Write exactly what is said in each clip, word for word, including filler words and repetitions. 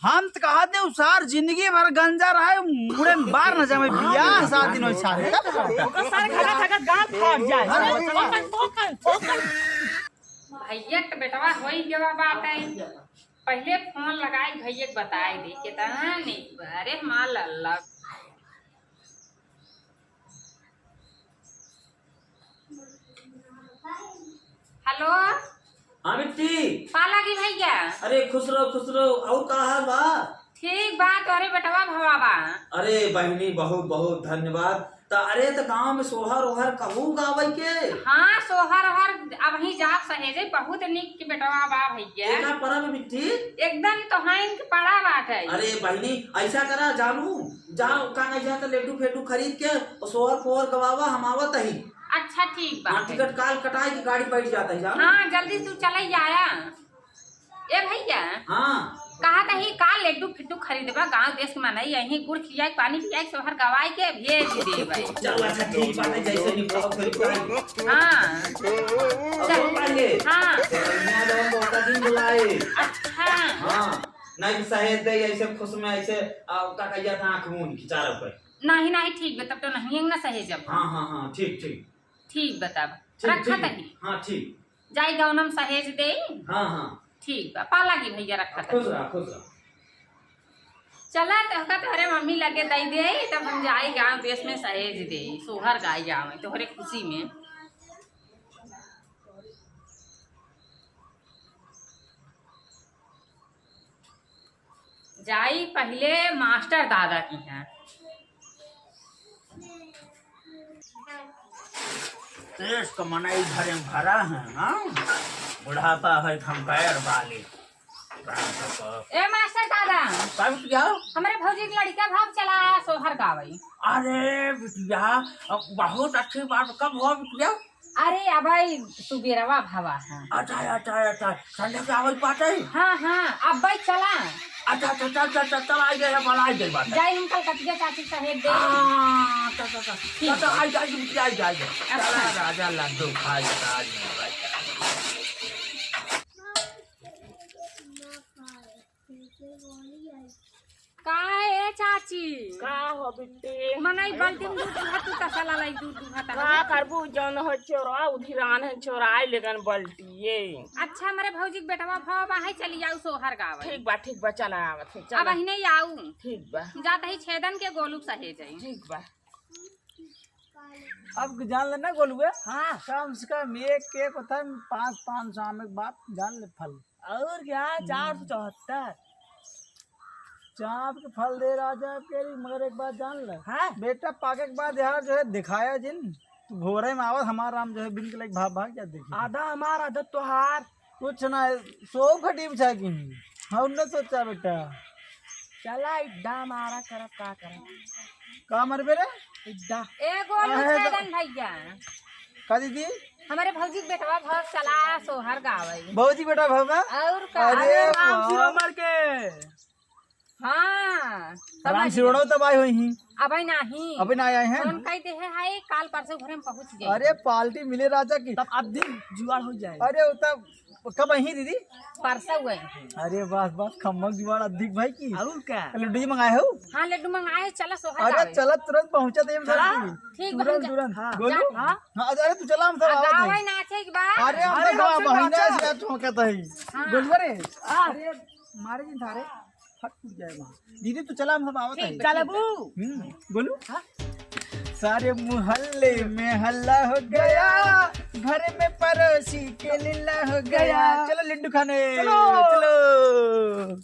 हम त कहा दे, उ सार जिंदगी भर गंजा रहे, मुड़े में बार न जावे, बियाह शादी न होई सार। ओकर सार खड़ा खड़ा गाल फाट जाए। अरे, ओकर, ओकर, ओकर। भैया के बेटवा होई गवा बाटे। पहिले फोन लगाई भैया के बताई दे, केतना नीक बा। अरे हमार लल्ला। हेलो। हाँ बिट्टी। पाला की भैया। अरे खुश रहो, खुश रहो। और का हाल बा? ठीक बा, तोहरे बेटवा भवा बा। अरे बहिनी, बहुत बहुत धन्यवाद। त अरे, त गाँव में सोहर ओहर कहू गावै के? हाँ, सोहर ओहर अबहीं जाब सहेजे, बहुत नीक के बेटवा बा भैया। एका परब बिट्टी? एकदम तोहाइन के पड़ा बाटे। अरे बहिनी, ऐसा करा जानू, जाओ का नहीं जाता, लड्डू फेड्डू खरीद के और सोहर फोहर गवावा, हम आवत ही। अच्छा ठीक बा। हाँ, टिकट काल कटाई के गाड़ी बैठ जाता ही, जाओ। हाँ, जल्दी तू चले आया। ए भैया। हाँ। कहा त ही का लड्डू फिड्डू खरीदबा, गाँव देश के मनई यहीं गुड़ खियाई, पानी पियाई, सोहर गवाई के भेज देबे। चल अच्छा ठीक बात है, जैसे भी बहुत खरीद पाएंगे। हाँ। और चल। बोल पाएंगे। हाँ। तो यहाँ जब हम बहुत दिन बुलाए। अच्छा। हाँ। नहीं तो सहेज दे ऐसे खुश में ऐसे, आ, का कहिया था आँख मूंद के चारों पे। नहीं, नहीं, ठीक बे, तब तो नहीं ना सहेजब। हाँ, हाँ, हाँ, ठीक, ठीक। ठीक बा तब। ठीक, रखा ठीक। तही। हाँ, ठीक। जाई गौनम सहेज दे। हाँ, हाँ। ठीक बा, पाला की भैया रखा खुश तही। रहा, खुश रहा। चला, तोहका तोहरे मम्मी लगे दई दे, तब हम जाई गाँव देश में सहेज दे, सोहर गाई जावे तोहरे खुशी में। जाई पहिले मास्टर दादा की हैं। देश का मनई घरे में भरा है, हाँ? बुढ़ापा है, हम पैर बाली। ए मास्टर दादा, का बिटिया? हमरे भौजी के लड़का भाव चला सोहर गावई। अरे बिटिया, बहुत अच्छी बात। कब हो बिटिया? अरे अबई सुबेरवा भवा है। अच्छा, अच्छा, अच्छा, संडे के आवई पाटे? हाँ, हाँ, अबई चला। अच्छा, अच्छा, चल, चल, चल, चल, आई गए, बल आई गए बात। जाई हम कलकतिया चाची सहेज दे। हाँ, चल, चल, चल, ठीक चल, चल, बा। आई, आई, आई, आई, आई। अच्छा। चला, राजा लड्डू खाई, आज। का ए चाची? का हो बिट्टी? मनई बाल्टी में दूध दुहत, तू तसला लाई दूध दुहत का है। करबू, जौन हो चोरा, उधिरान है, चोराए लेगन बाल्टी ये। अच्छा, हमरे भौजी के बेटवा भवा बा है, चली आऊ सोहर गावे। ठीक बा, ठीक बा, चला आवत है, चला। अबहिने आऊ। ठीक बा। जात ही छेदन के गोलू सहेज आई। ठीक बा। अब जान लेना गोलुआ। हाँ। कम से कम एक, एक होता है पाँच, पाँच सौ आम एक बात जान ले फल। और क्या, हम्म। चार सौ चौहत्तर। चाप के फल दे राजा के री, मगर एक बात जान ले। हाँ। बेटा पाके के बाद यार जो है दिखाया जिन, तू भोरे में आवत हमार राम जो है बिन के लाइक भाग, भाग जा देखी। आधा हमार, आधा तोहार। कुछ ना, सो खटी बिछा की। हम ना सोचा बेटा। चला इड्डा मारा करब, का करब? का मरबे रे? इड्डा। ए गोलू अहे तो छेदन भैया। का दीदी? हमरे भौजी के बेटवा भर चला सोहर गावे। भौजी बेटा भर बा? और का? अरे अरे राम वाह। सिरोमर के। हाँ, राम समझ सिरोड़ो गए। तब आए हुई ही। अबे नाही। अबे ना आए हैं? फोन कई दे है, हाय, काल परसों घरे में पहुँच गए। अरे पार्टी मिले राजा की। तब अब दिन जुआड़ हो जाए। अरे वो तब कब आई दीदी? परसों हुए हैं। अरे बस, बस, खम्मक जुआड़ अधिक भाई की। और का? लड्डू जी मंगाए हो? हाँ, लड्डू मंगाए, चला सोहर अरे गावे। चला, तुरंत पहुँचा दे चला। ठीक बा, तुरंत, हम जा- तुरंत। हाँ। बोलो। जा- हाँ। हाँ, अरे तू चला, हम सब हाँ, आवत गावे हैं। नाचे के बाद। अरे हम अरे तो गाँव हमसे बहिना नाचा। से यार ठोकत है। हाँ। बोलबा रे। हाँ। अरे मारे जिन थारे। फट फुट जाए वहाँ। दीदी तू चला, हम सब आवत ठीक है। बा, ठीक बा। चलबू? हम्म, बोलू। हाँ? सारे मोहल्ले में हल्ला हो गया, घर में पड़ोसी के लीला हो गया। गया। चलो लड्डू खाने। चलो। चलो।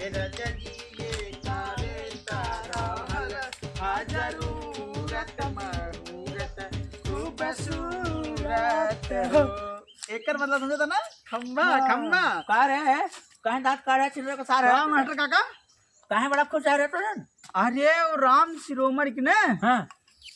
ए राजा जी, ये कारे तारा हल, आ जरूरत महूरत खूबसूरत हो। एकर मतलब समझे तो ना? खम्बा, हाँ। खम्बा। का रे है? कहीं दांत काढ़ा छिलरे का सार है? हाँ, मास्टर काका। काहे बड़ा खुश आ रहे तो ना? अरे, वो राम सिरोमणि की ना? हाँ।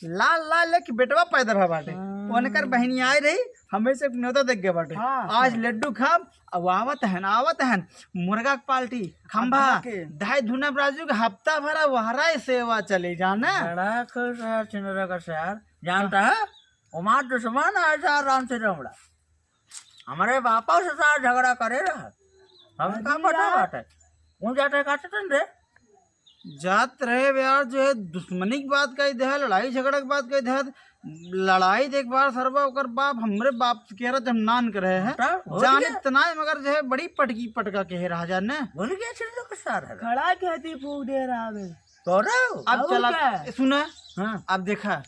लाल लाल एक बेटवा पैदा भा बाटे। हाँ। उनकर बहिनी आए रही, हमें से न्योता देख गए बाटे। हाँ। आज लड्डू खाब, अब आवत हन, आवत हन, मुर्गा के पार्टी, खम्बा, अब्बा के। ढाई धुना राजू के हफ्ता भरा वहरा ही सेवा चले जाना। बड़ा खुश है छिनरा का सार, जानता है? हमार दुश्मन है सार राम सिरोमणि। हमरे बापा से सार झगड़ा करे रहा। हम अरे का पता यार। बाटे? कौन जात रहे, का चटन रे? जात रहे बे यार, जो है दुश्मनी की बात कही दे, लड़ाई झगड़ा की बात कही दे। लड़ाई देख बार सरवा ओकर बाप, हमरे बाप से कह रहा जब नान के रहे हैं। बताओ, हो जाने गया। इतना है, मगर जो है बड़ी पटकी पटका के है रहा जाने। बोल गया, चल तो कुछ सार है। खड़ा के हती फूक दे रहा है। तो रहो। अब और चला, क्या? सुना। हाँ। अब देखा,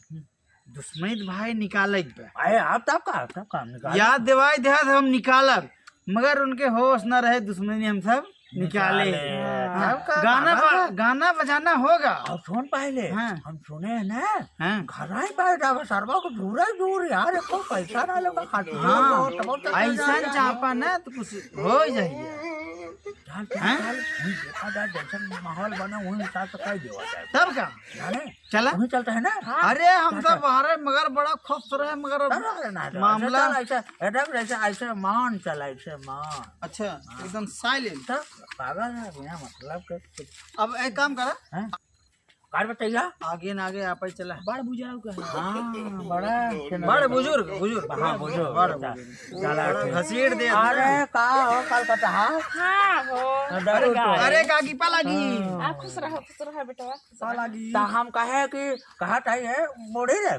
दुश्मनी तो भाई निकाले के बा। अरे, आप तब का, तब का निकाले? याद दिवाई दे हम निकालब, मगर उनके होश ना रहे, दुश्मनी हम सब निकाले। निकाले। हाँ। तब का गाना बाबा बा-, का? गाना बजाना होगा। और सुन पहले, हाँ। हम सुने हैं ना, हाँ। घर ही बैठा बा, सरवा को दूर ही दूर यार, एको पैसा ना लगा, खाली हाँ। बहुत, बहुत अच्छा ऐसा जाएगा। चापा ना तो कुछ हो ही जाइए। चल, चल, हाँ? चल, वही देखा जाए, जैसन माहौल बना, वही हिसाब से कर देवा जाए। तब का? जाने? चला। वहीं चलता है ना? हाँ। अरे, हम चलता सब है। बाहर मगर बड़ा खुश रहे, मगर अब तब रहना है, मामला ऐसे चल, ऐसे, एकदम ऐसे, ऐसे मान चला, ऐसे मान। अच्छा, हाँ। एकदम silent। तो पागल है, बिना मतलब के कुछ। अब एक काम करा। हैं? कार बताइया? आगे ना आगे, आप ही चला। बड़ बुजुर्ग है। हाँ, बड़ा बड़ बुजुर्ग, बुजुर्ग। हाँ, बुजुर्ग, बड़ अच्छा। बुजुर्ग। चला, बड़ा ठीक। घसीट दे। अरे, का हो, कलकत्ता? हाँ हो। अरे, अरे, काकी, पा लागी। हाँ। आ, खुश रहो, खुश रहो, बेटवा। पा लागी। त हम कहे कि, कहत है ये बूढ़ी रे,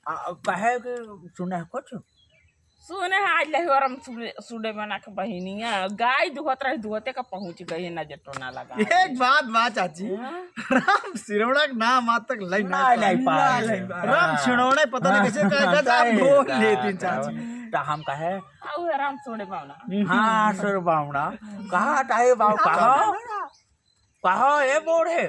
आ, कहे कि सुने कुछ? सुने है, आज लहिवरम सुने, सुने बना के बहिनिया, गाय दुहत रही, दुहते का पहुँच गई है, नजर टोना लगा। एक बात बा चाची, हाँ? राम सिरोड़ा के नाम आज तक लई ना नहीं, नहीं पाए। पाए। नहीं पाए। राम सिरोड़ा पता नहीं कैसे कहा जाता, आप सही बोल बात लेती है। चाची। त हम कहे, आऊ है राम सोड़े बावना। हाँ, सोड़े बावना। कहा ताई बाव, कहा? कहा, ए बूढ़े?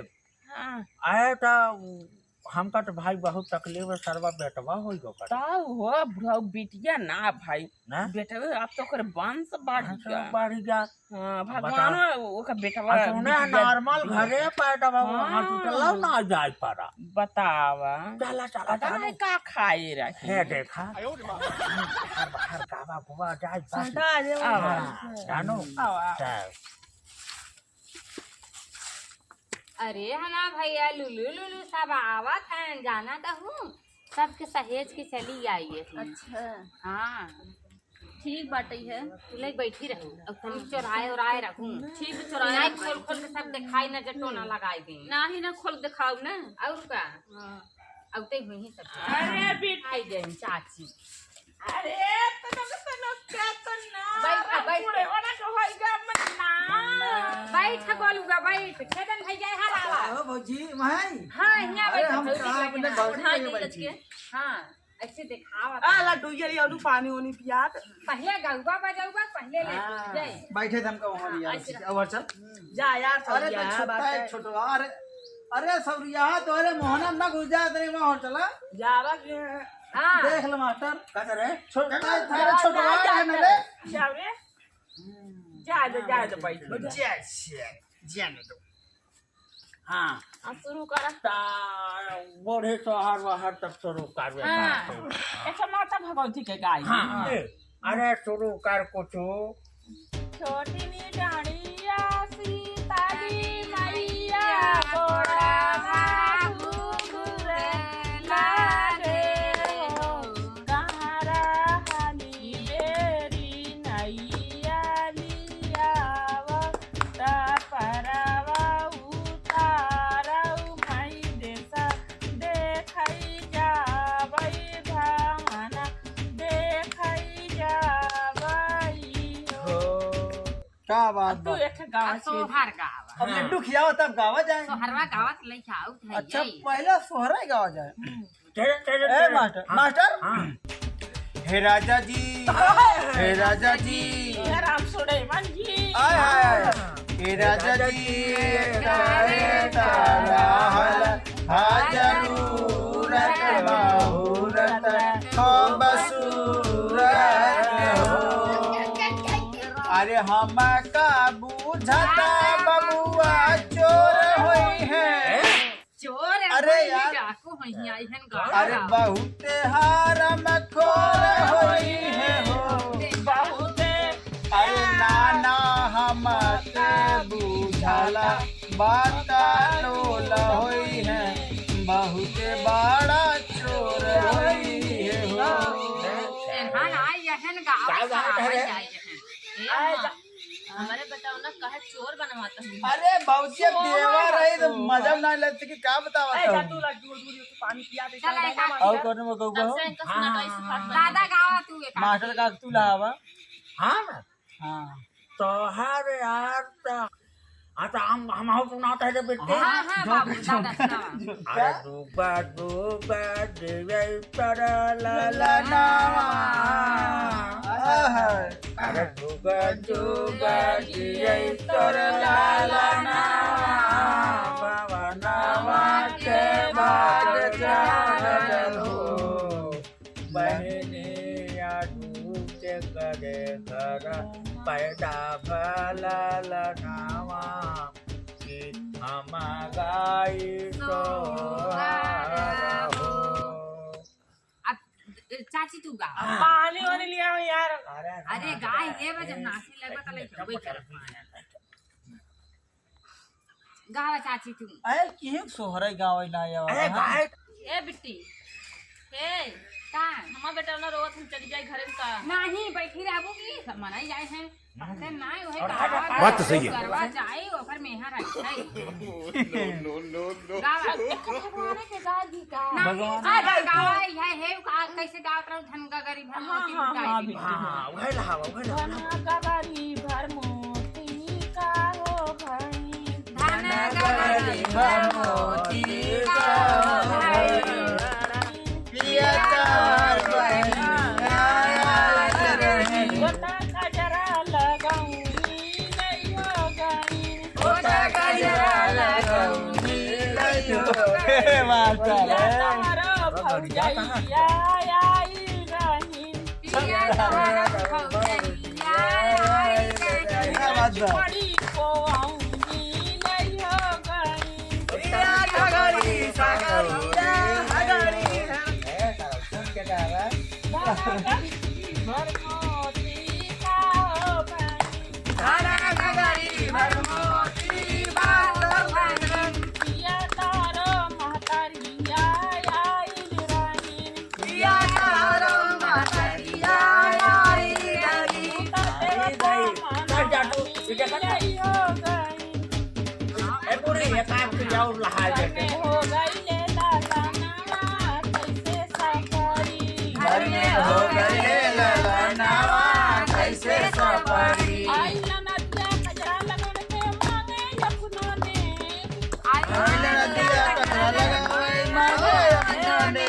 हाँ। आए त हमका त भाई बहुत तकलीफ है, सरवा बेटवा होई गो कर। ताऊ हो, बुढ़ऊ बिटिया ना भाई। ना? बेटवा अब तो ओकर वंश बढ़ वंश गया। बढ़ गया। हाँ, अब भगवान बता। ओकर बेटवा अच्छा, उन्हें बिटिया normal बिटिया। घरे पैदा बा, हाँ। Hospital ना जाए पारा। बतावा। चला, चला, पता चला। नहीं का खाए रहे। हे देखा। बाहर, बाहर गावा गुआ जाए बस। सुनता है, हाँ, आवा। जानो। आवा। चल। अरे हमार भैया लुलू लुलू सब आवत हैं, जाना त हूँ, सबके सहेज के चली आई है। अच्छा। हाँ। ठीक बाटे है। तू लोग बैठी रहू, अब तनी चोराए ओराए रहू। ठीक, चोराए इनाई रहू। खोल खोल के सब दिखाई ना, जे टोना लगाई दे। ना ही ना खोल दिखाऊ ना। और का? हाँ। अब ते हुई ही सब। अरे बेटी। आई गई चाची। अरे, तनो के तनो क्या तो ना, बैठ, बैठ। बूढ़े वाला के होई गा मन्ना। बैठ, गोलुआ, बैठ। खेदन भैया, यहाँ आवा। ओ भौजी, वहीं? हाँ, यहाँ अरे, बैठ, हम भौजी कहाँ के अपने बैठा। भौजी हाँ, के ये बैठी? लड़के। हाँ, ऐसे दिखावा। आ, लड्डू, ये लिया, पानी वानी पियात। पहले गौबा बजौबा, पहले ले हाँ। जाए। बैठे थे हमका वहाँ हाँ, लिया, ऐसे। और चल। जा यार, अरे, तो सौरिया, छोटा बात है, है। छोटवा, अरे, अरे, सौरिया, तो अरे, मोहना ना घुस जाए, तेरे वहाँ और चला। जावा के हाँ। देख ले मास्टर। का करे? छोटा जा, है, जा, छोटवा जा, है ना जा, रे? जा रे। जा दे, जा दे, बैठ जा। जा, जा, जाने दो। हाँ। आ, शुरू कर। ता, बूढ़े सोहर वहर तब शुरू करबे हाँ। बात। अच्छा, माता भगवती के गाई। हाँ, हाँ। ए, अरे, शुरू कर कुछ। छोटी नी डाढ़िया सीताली मैया गोड़वा घुघुरे लागे हो। कहाँ रहली बेरी नैया लियाव, त परवा उतारव मई देसा देखई जावई भवना देखई जावई हो। का बात अब तू बा? एक गावा अब के सोहर गावा। अब हाँ। लड्डू खियाओ तब गावा जाए। सोहरवा गावत लइका आउत है अच्छा, ये। पहला सोहरा ही गावा जाए। हम्म। तेरे, तेरे, ए तेरे। मास्टर, हाँ, मास्टर। हाँ। हे राजा जी, हे राजा जी। हे राम सुलेमान जी। आय हाय। हे राजा जी, करे तारा हल, हाजरू रत बाहू रत, खूबसूरत हो। अरे हमका बुझता बबुआ चोर होई है। चोर अरे होई, यार। डाकू होई, आई हन गाड़ा। अरे बहुत हरामखोर होई है हो। बहुत। अरे नाना हमके बुझाला बात लोल होई है, बहुत बड़ा चोर होई है हो। एहन आई, एहन गावा का गावा है? आई, आई, एहन। ए आय माँ। जा। हमारे बेटा उन्हें कहे चोर बनवाता हूँ। अरे भौजी, अब चोर देवर है तो मजा ना लगता कि का बतावा ए, तू? जा तू लड्डू, लड्डू, लड्डू, पानी पिया दे, चल, चल, एक चल, आध और चल। कौन में गौबा तब हो? से इनका हाँ, सुनाता हाँ, इसी हाँ, बात हाँ। दादा गावा तू एक आध। मास्टर का तू लावा। हाँ? हाँ। तोहार यार त-, हाँ, त हम, हम हो सुनाता है रे बेटे। हाँ, हाँ, जो बाबू, जो दादा सुनावा। जो अरे दुगा दुगा दिए तोर ललनावा। आहा। अरे दुगा दुगा दिए तोर ललनावा। पवनवा के भाग जागल हो। बहिनी आजू के करे घर पैदा भला ललनावा कि हम गाई सोहर हो। अब चाची तू गा। पानी वानी लिया हो यार। अरे अरे गाय ये बजे नाची लगवा तले कोई करत ना। गावा चाची तू। अरे किहे सोहरे गावे ना आवा, अरे हाँ? भाई। ए बिट्टी, ए, का? हमार बेटा ना रोवत, हम चली जाई घरे में का? नाही, बैठी रहबू की? सब मनाई जाए हैं। अरे नाही, वही और गावा, बात तो सही है। करवा जाए, ओकर मेहर है, है। No, no, no, no। गावा। अच्छा, भगवान के गाल दी का? नाही, भगवान। अरे गावा, है, है, का, कैसे गावत रहू, धन गगरी भर हाँ, मोती हाँ, लुटाई हाँ, दी। बिट्टी, हाँ। हाँ, वही रहा, वही रहा। धन गगरी भर मोती का हो भई। धन गगरी भर मोती का हो भई। पिया तोर बहिनिया आइल रही। गोटा गजरा लगौनी नहीं हो गई। गोटा गजरा लगौनी नहीं हो गई। हे माता रे। पिया तोर भौजैया आइल रही। पिया तोहर भौजैया आइल रही। क्या बात बा? बड़ी को औंधी नहीं हो गई। पिया घगरी सगरिया हगरी है। घगरी भर मोती का हो बहिन। घगरी भर मोती बा हो बहिन। पिया तोरो महतारिया आइल रही। पिया तोरो महतारिया आई रही। ए बूढ़ी, एक आध के जाओ लहाय देते। घर में हो गए ललनावा, कैसे सपरी। आई ननदिया कजरा लगन के मांगे अपनों ने। आई ननदिया कजरा लगन के मांगे अपनों ने।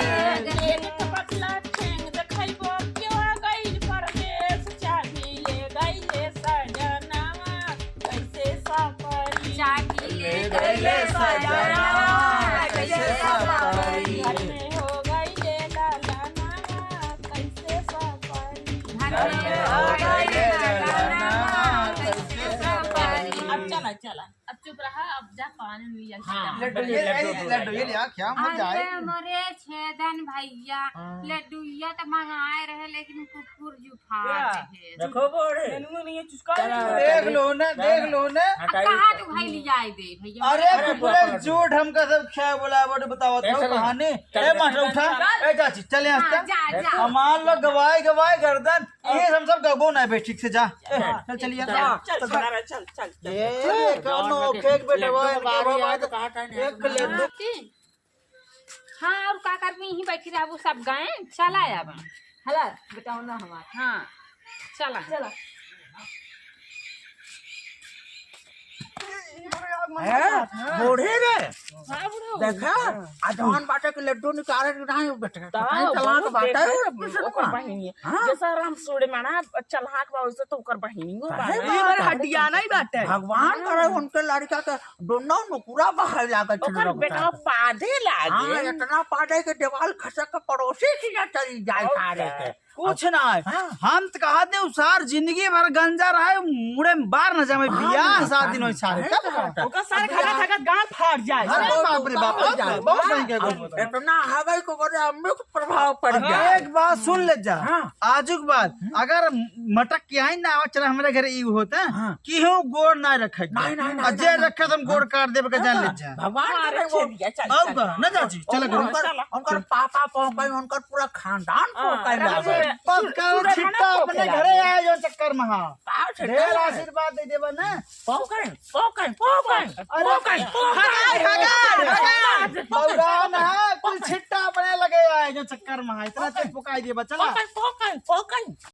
एक पतला ठेंग देखइबो, केवा गइल परदेस, चाभी ले गइले सजनवा, कैसे सपरी। चाभी ले गइले सजनवा, कैसे सपरी। घर में हो गइले ललनवा, कैसे सपरी। घर में हो गइले ललनवा, कैसे सपरी। अब चला, चला। अब चुप रहा, अब जा पानी लिया। हाँ, लड्डू, लड्डू, ये, लड्डू, ये, लड्डू, ये लड्डू। लिया, क्या मजा आए। अरे मोरे छेदन भैया, हाँ। लड्डूया तो मंगाए रहे, लेकिन कुकुर जुठा क्या? रहे। देखो बड़े। नेनुआ नहीं है, चुसका चला, नहीं है। देख लो ना, चला। देख लो ना। अब हटाइए। कहाँ तू भाई लिया आए दे भैया? अरे अरे कुकुर बाप रे। झूठ हमका सब क्या बोला, बड़े बताओ तो ऐसा नहीं। कहानी। चल, ए चल, मास्टर चल, उठा, चल। ए चाची, चल यहाँ हाँ, से। जा, जा। हमार लोग गवाए, गवाए गर्दन। ये हम सब गबो ना बे, ठीक से जा। ए, चल, चलिए। चल, चल, चल, चल, चल, चल। ए, ये कौन हो? केक बेटवा, लड्डू बाबा, बाबा, तो कहाँ टाइम है? एक लड्डू। हाँ, और का करबी, यहीं बैठी रहबू, सब गए, चला अब। हला, बेटा, ना हमार। हाँ, चला। चला। हैं? बूढ़ी रे। हाँ, बुढ़ऊ। देखा, आ जौन बाटे के लड्डू निकाले के नाही बेटे। ता कहीं चलाक बहुत बाटे, देखा, ओकर बहिनी। हाँ। जैसा राम सूड़े माना चलाक बा, वैसे तो ओकर बहिनी हो काहे बा। बात ये बार है? हड्डिया नहीं बाटे। भगवान करे उनके लड़का के दोनों नुकुरा बहाए लागत ओकर लोग बेटा का। पादे लागे। हाँ, इतना पादे के दीवाल खसक के पड़ोसी की ना चली जाए और सारे क्या? के। कुछ ना है। हाँ। हम त कहा दे, उ सार जिंदगी भर गंजा रहे, मुड़े में बार न जावे, हाँ, बियाह हाँ, शादी हाँ, नहीं सारे। हाँ, कब हाँ, करता? ओकर सारे अब खाना बियाह खा के गाल फाड़ जाए। अरे बाप रे बाप, बहुत, बहुत सही कह गए। इतना हवाई को करे, अम्मी को प्रभाव पड़ गया। एक बात सुन ले जा। हाँ। आजू के बाद हम्म। अगर मटक के आई ना आवा, चला हमारे घर ई होता, हाँ। केहू गोड़ ना रखे। नहीं, नहीं, नहीं, और जे नहीं, रखे तो हम गोड़ हाँ। काट देबे के जान ले जा। भगवान अरे के छोड़ दिया, चल, और चल। का, ना चाची, चल उनकर, घर। उनकर, उनकर पापा पहुंच गए, उनकर पूरा खानदान पहुंच गए। हाँ, बस का छिट्टा अपने घरे आए जो चक्कर महा। ढेर आशीर्वाद दे देबा ना। पोकन, पोकन, पोकन, अरे, पोकन, पोकन। हगार, हगार, हगार। बौरा ना, कुल छिट्टा अपने लगे आए जो चक्कर महा। इतना ते पोकन, पोकाई देबा, चला। पोकन, पोकन, पोकन।